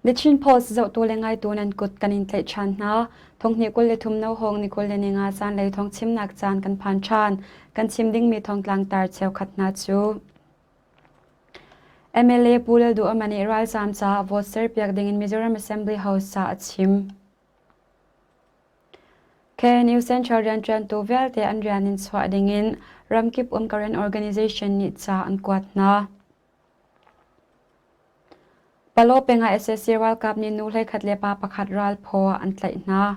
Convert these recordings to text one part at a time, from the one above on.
The Chin Post zohtu le ngaitu nan kut kan in tlaih ṭhan hna. Thonghnih 23 no hawng ni 25 zaanlei thawng chimnak caan kan phan ṭhan. Kan chim dingmi thawngtlang tar cheukhat hna cu MLA Pu Lal Duhoma nih ralzaam caah vote serpiak dingin Mizoram Assembly House ah a chim. KNU Central rianṭuantu vialte an rian in chuah dingin ramkip um Karen organization nih ca an kuat hna. Palaw peng ah sac ralkap nih nu hleikhat le pa pakhat ralphaw ah an tlaih hna.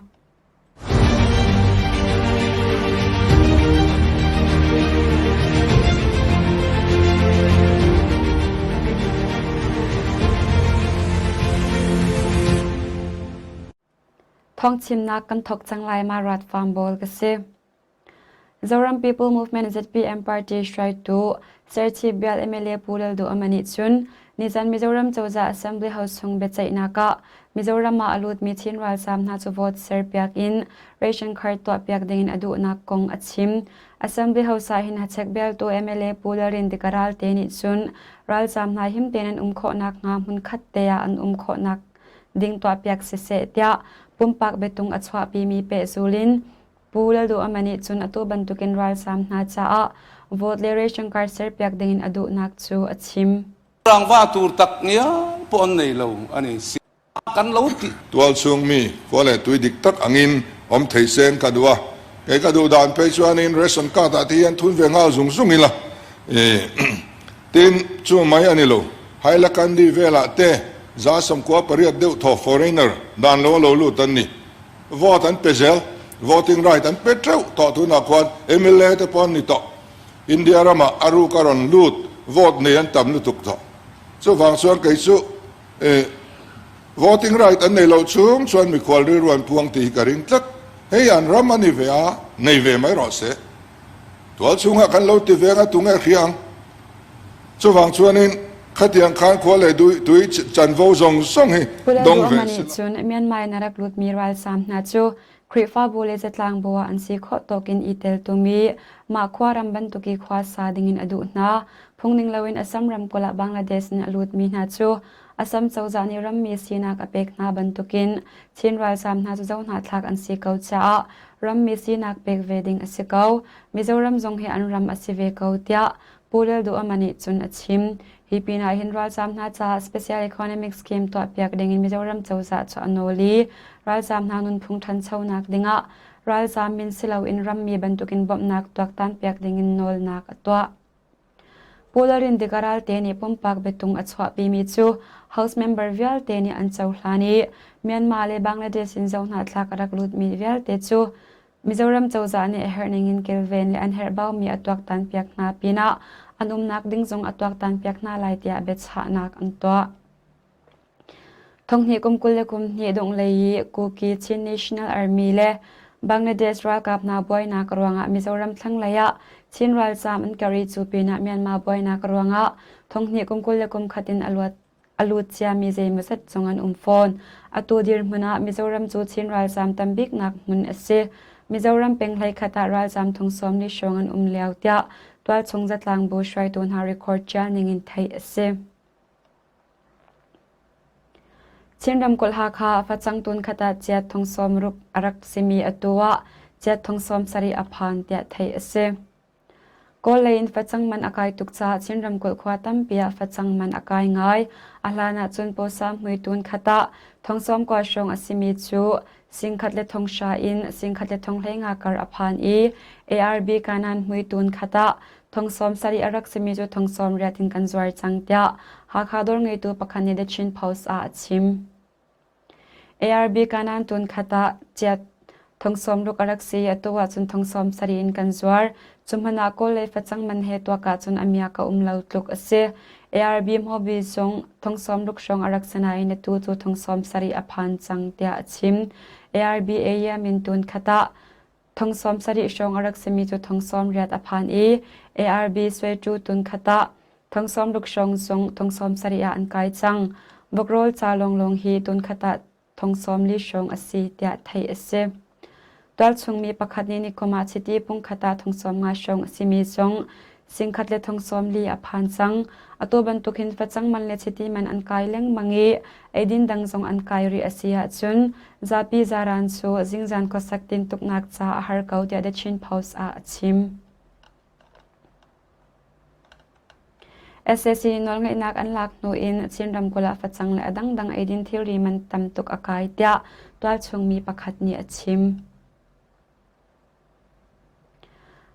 Thawngchimnak kan thawk cang lai ma rat farm bawl ka si. Zoram People Movement ZPM party hruaitu Serchhip bial MLA Pu Lalduhoma nih cun nizan Mizoram cozah Assembly House chung biaceihnak ah Mizoram ah a lutmi Chin ralzaam hna cu vote serpiak in ration card tuahpiak dingin a duhnak kong a chim. Assembly House ah hin hachek bialtu MLA Pu Lalrindika Ralte nih cun ralzaam hna him tein an um khawhnak hnga hmunkhat te ah an um khawhnak ding tuahpiak siseh tiah pumpak biatung a chuahpimi pehzul in Pu Lalduhoma nih cun atu bantukin ralzaam hna caah vote le ration card serpiak dingin a duhnak cu a chim. Rangva tur tak ngial pawh an nei lo ani. Kan lo ti. Tualchung mi khua le tui dik tak angin awm thei sen ka duh a. Kei ka duh dan phei chuanin ration card ah te hian thun ve nghal zung zung ila. Tin chu mai ani lo. Hailakandi velah te 18% deuh thaw foreigner dan lo a lo lut an ni. Vote an pe zel, voting right an pe teuh tawh tunah khuan mla te pawh an ni tawh. India ramah a ruk a rawn lut, vote nei an tam lutuk tawh. Chuvang chuan kei chu voting right an nei loh chung chuan mikhual rilru an puang tih hi ka ring tlat. Hei an ram a ni ve a, nei ve mai rawh se. Tual chungah kan lo ti veng a tunge hria ang. Chuvang chuanin khatiang khan khua leh tui chanvo zawng zawng hi dawng ve Nih cun Myanmar in a rak lutmi ralzaam hna cu Khrihfabu le zatlangbu ah an si khawh tawk in i teltum i mah khua ram bantuk i khua sa dingin a duh hna. Phungning loin Assam ramkulh ah Bangladesh in a lutmi hna cu Assam cozah nih rammi sinak a pek hna bantukin Chin ralzaam hna cu zohnahthlak an si ko caah rammi sinak pek ve ding a si ko. Mizoram zong hi an ram a si ve ko tiah Pu Lalduhoma nih cun a chim. Hi pinah hin ralzaam hna caah Special Economic Scheme tuahpiak dingin Mizoram cozah cu a nawl i ralzaam hna nunphung ṭhanchonak dingah ralzaam min si loin rammi bantukin bawmhnak tuaktanpiak dingin nawlnak a tuah. Pu Lalrindika Ralte nih pumpak biatung a chuahpimi cu House member vialte nih an cohlan i Myanmar le Bangladesh in zohnahthlak a rak lutmi vialte cu Mizoram cozah nih a herh ningin kilven le an herhbaumi a tuaktanpiak hna pinah an umnak ding zong a tuaktanpiak hna lai tiah biachahnak an tuah. Thonghnih kum 22 donglei i Kuki Chin National Army le Bangladesh ralkap hna buainak ruangah Mizoram thlanglei ah Chin ralzaam an kar i cu pinah Myanmar buainak ruangah thonghnih kum 21 in a luat a lut ciami zeimawzat zong an um fawn. Atu dirhmun ah Mizoram cu Chin ralzaam tambiknak hmun a si. Mizoram peng hleikhat ah ralzaam thong 40 hrawng an um lio tiah tualchung zatlangbu hruaitu hna record ṭial ning in theih a si. Chin ramkulh Hakha facang tun khat ah chiat thong 60 a rak simi atu ah chiat thong 70 a phan tiah theih a si. Kawl lei in facang man a kai tuk caah Chin ramkulh khua tampi ah facang man a kai ngai. A hlan ahcun pawsam hmuitun khat ah thong 90 hrawng a simi cu singkhat le thong hra in singkhat le thong 15 kar a phan i ARB kanan hmuitun khat ah thong 70 a rak simi cu thong 80 in kan zuar cang tiah Hakha dawr ngeitu pakhat nih The Chin Post ah a chim. ARB kanan tun khat ah chiat thong 60 a rak si i atu ahcun thong 70 in kan zuar. Cu hmanh ah Kawl lei facang man he tuak ahcun a miak a um lo tluk a si. ARB hmawbi zong thong 60 hrawng a rak si nain atu cu thong 70 a phan cang tiah a chim. ARB AEM in tun khat ah thong 70 hrawng a rak simi cu thong 80 a phan i ARB suaitu tun khat ah thong 60 hrawng zong thong 70 ah an kai cang. Vokrawl ca lawnglawng hi tun khat ah thong 40 hrawng a si tiah theih a si. Tualchung mi pakhat nih nikum ah chiti pungkhat ah thong 50 hrawng a simi zong Singkhat le thong 40 a phan cang. Atu bantuk hin facang man le chiti man an kai lengmang i eidin dang zong an kai rih a si ahcun zapi zaran cu zingzan khuasak tintuknak ca a har ko tiah The Chin Post ah a chim. Sac nawlngeihnak an lak hnu in Chin ramkulh ah facang le a dangdang eidin thilri man tam tuk a kai tiah tualchung mi pakhat nih a chim.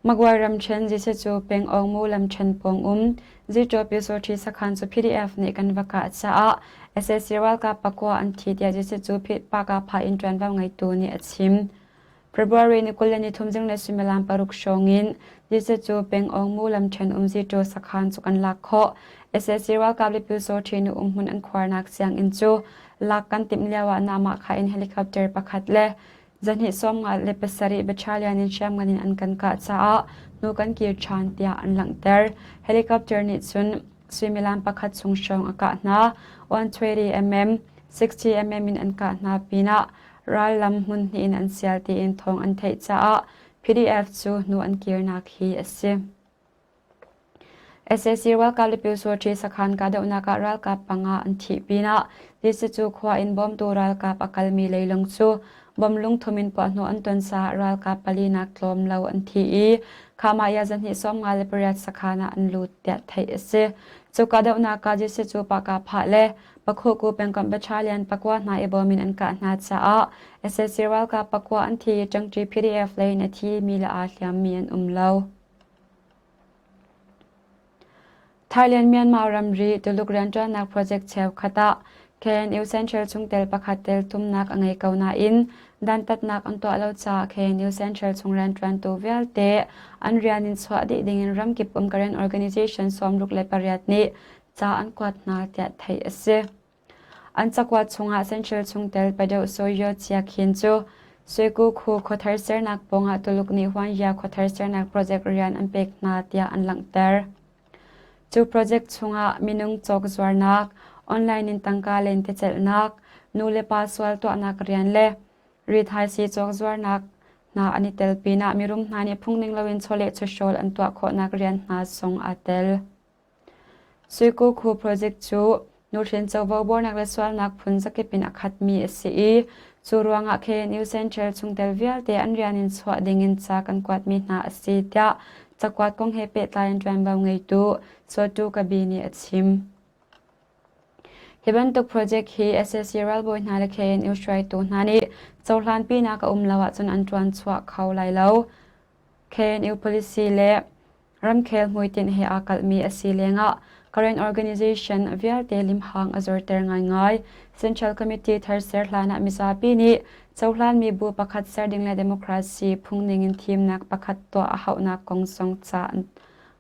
Magway ramṭhen Jesuh cu pengawng lamṭhen pawng um Zitaw Pyusawṭhi sakhan cu PDF nih kan va kah caah sac ralkap pakua an thi tiah Jesuh cu Pakapha in ṭuanvo ngeitu nih a chim. February ni 23 zinglei suimilam paruk hrawng in Jesuh cu pengawng lamṭhen um Zitaw sakhan cu kan lak khawh. Sac ralkap le Pyusawṭhi nih umhmun an khuarnak sianginn cu lak kan timh lioah namah in helicopter pakhat le Zahnih 57 battalion in hriamngan in an kan kah caah hnu kan kir ṭhan tiah an langhter. Helicopter nih cun suimilam pakhat chung hrawng a kah hna. 120 mm, 60 mm in an kah hna pinah rallam hmun hnih in an sial tiin thawng an theih caah PDF cu hnu an kirnak hi a si. Sac ralkap le Pyusawṭhi sakhan kahdohnak ah ralkap panga an thih pinah Lisicu khua in bawmtu ralkap a kalmi leilung cu bom lungthum in puahhnawh an ton caah ralkap palinak tlawm lo an thi i Khamaya zahnih 58 sakhan ah an lut tiah theih a si. Cu kahdohnak ah Lisicu Pahkahphah le Pakhuku pengkomh battalion pakua hna i bawm in an kah hna caah sac ralkap pakua an thi i ṭangṭi PDF lei in a thimi le aa hliammi an um lo. Thailand-Myanmar ramri Tuluk rianṭuannak project cheukhat ah KNU Central chungtel pakhat teltumnak a ngei ko nain dantatnak an tuah lo caah KNU Central chung rianṭuantu vialte an rian in chuah dih dingin ramkip um Karen organization 68 nih ca an kuat hna tiah theih a si. An cakuat chungah Central chungtel Padoh Soyo Chia Khin cu Suiku khu khuathar sernak pawngah Tuluk nih Huanhia khuathar sernak project rian an pek hna tiah an langhter. Cu project chungah minung cawk zuarnak, online in tangka lentecelhnak, nu le pa sual tuahnak rian le rithaisii cawk zuarnak hna an i tel pinah mirum hna nih phungning loin chawleh chawhrawl an tuah khawhnak rian hna zong aa tel. Suiku Khu project cu nuhrin covo buarnak le sualnak phun zakip in a khatmi a si i cu ruangah KNU Central chungtel vialte an rian in chuah dingin ca kan kuatmi hna a si tiah cakuat kong he pehtlai in ṭuanvo ngeitu Sotu Kabi nih a chim. Hi bantuk project hi sac ralbawi hna le KNU hruaitu hna nih cohlanpinak a um lo ahcun an ṭuan chuah kho lai lo. KNU policy le Ramkhel hmuitinh he aa kalhmi a si lengah Karen organization vialte limhang a zorter ngaingai. Central Committee thar ser hlanah mizapi nih cohlanmi bu pakhat ser ding le democracy phungning in thimnak pakhat tuah a hauhnak kong zong ca an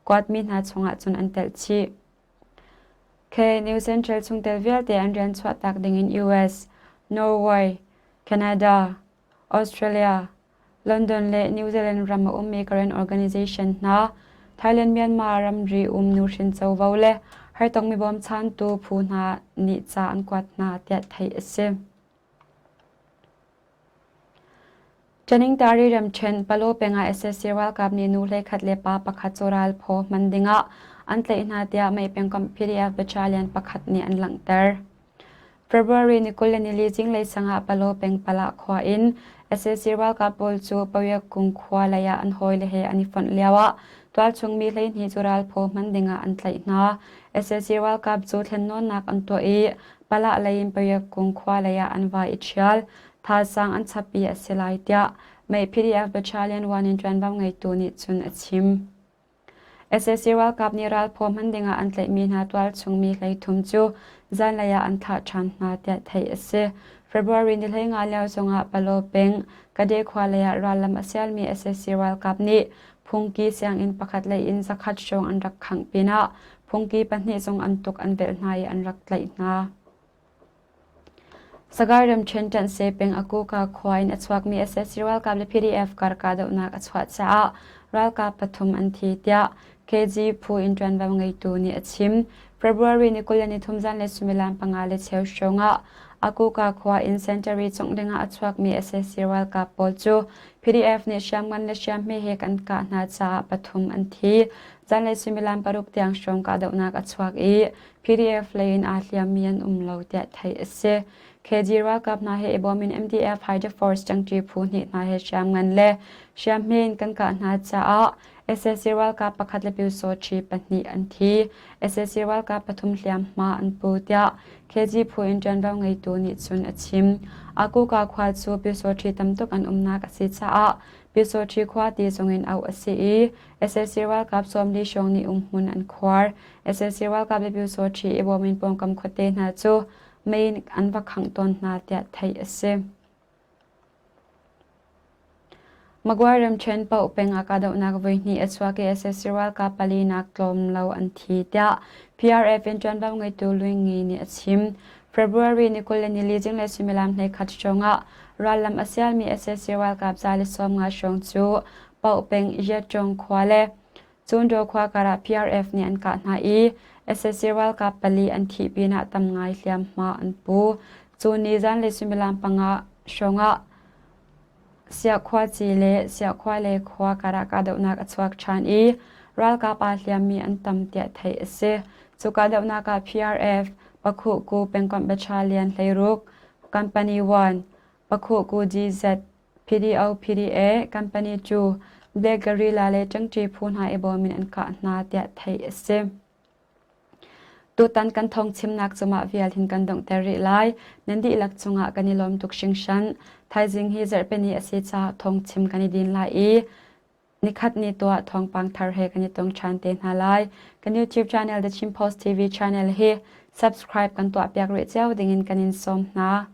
kuatmi hna chungah cun an telh chih. KNU Central chungtel vialte an rian chuahtak dingin US, Norway, Canada, Australia, London le New Zealand ram a ummi Karen organization hna, Thailand-Myanmar ramri um nuhrin covo le hartongmi bawmchantu phu hna nih ca an kuat hna tiah theih a si. Ṭaningtari ramṭhen Palo pengah sac ralkap nih nu hleikhat le pa pakhat cu ralphaw hman dingah an tlaih hna tiah Mei pengkomh PDF battalion pakhat nih an langhter. February ni 24 zinglei sangah Palo peng Pala khua in sac ralkap pawl cu Pawiakung khua lei ah an hawile he an i fonh lioah tualchung mi 12 cu ralphaw hman dingah an tlaih hna. Sac ralkap cu thlennawnnak an tuah i Pala lei in Pawiakung khua lei ah an vai i ṭhial. Thazaang an chap i a si lai tiah Mei PDF Battalion 1 in ṭuanvo ngeitu nih cun a chim. Sac ralkap nih ralphaw hman dingah an tlaihmi hna tualchung mi 33 cu zanlei ah an thlah ṭhan hna tiah theih a si. February ni 15 lio zongah Palo peng Kade khua lei ah rallam a sialmi sac ralkap nih phungki sianginn pakhat lei in zakhat hrawng an rak khangh pinah phungki pahnih zong an tuk an velh hna i an rak tlaih hna. Sagaing ramṭhen ṭanhse peng Akuka khua in a chuakmi sac ralkap le PDF kar kahdohnak a chuah caah ralkap pathum an thi tiah KG phu in ṭuanvo ngeitu nih a chim. February ni 23 zanlei suimilam panga le cheu hrawng ah Akuka khua in Sentari congh dingah a chuakmi sac ralkap pawl cu PDF nih hriamngan le hriamhme he kan kah hna caah pathum an thi. Zanlei suimilam paruk tiang hrawng kahdohnak a chuak i PDF lei in aa hliammi an um lo tiah theih a si. KG ralkap hna he i bawm in MDF Hydro Force ṭangṭi phu hnih hna he hriamngan le hriamhme in kan kah hna caah sac ralkap pakhat le pyusawṭhi pahnih an thi. Sac ralkap pathum hliamhma an pu tiah KG phu in ṭuanvo ngeitu nih cun a chim. Akuka khua cu pyusawṭhi tamtuk an umnak a si caah pyusawṭhi khua ti zongin auh a si i sac ralkap 40 hrawng nih umhmun an khuar. Sac ralkap le pyusawṭhi i bawm in pawngkam khuate hna cu mei an va khangh tawn hna tiah theih a si. Magway ramṭhen paoh peng ah kahdohnak voihnih a chuak i sac ralkap palinak tlawm lo an thi tiah PRF in ṭuanvo ngeitu Lwin Ngi nih a chim. February ni 24 zinglei suimilam 11 hrawng ah rallam a sialmi sac ralkap 150 hrawng cu Paoh peng Yetṭong khua le Cundaw khua karah PRF nih an kah hna i sac ralkap pali an thih pinah tam ngai hliamhma an pu. Cu ni zanlei suimilam panga hrawngah Siakhuaci le Siakhua le khua karah kahdohnak a chuak ṭhan i ralkap aa hliammi an tam tiah theih a si. Cu kahdohnak ah PRF, Pakhuhku pengkomh Battalion 16, Company 1, Pakhuhku GZ, PDO, PDA, Company 2, Black Guerrilla le ṭangṭi phu hna i bawm in an kah hna tiah theih a si. Tutan kan thawngchimnak cu mah vial hin kan donghter rih lai. Nan dihlak cungah kan i lawm tuk hringhran. Thaizing hi zarhpini a si caah thawngchim kan i din lai i nikhat ni tuah thawngpang thar he kan i tong ṭhan te hna lai. Kan YouTube channel The Chin Post TV channel hi subscribe kan tuahpiak rih cio dingin kan in sawm hna.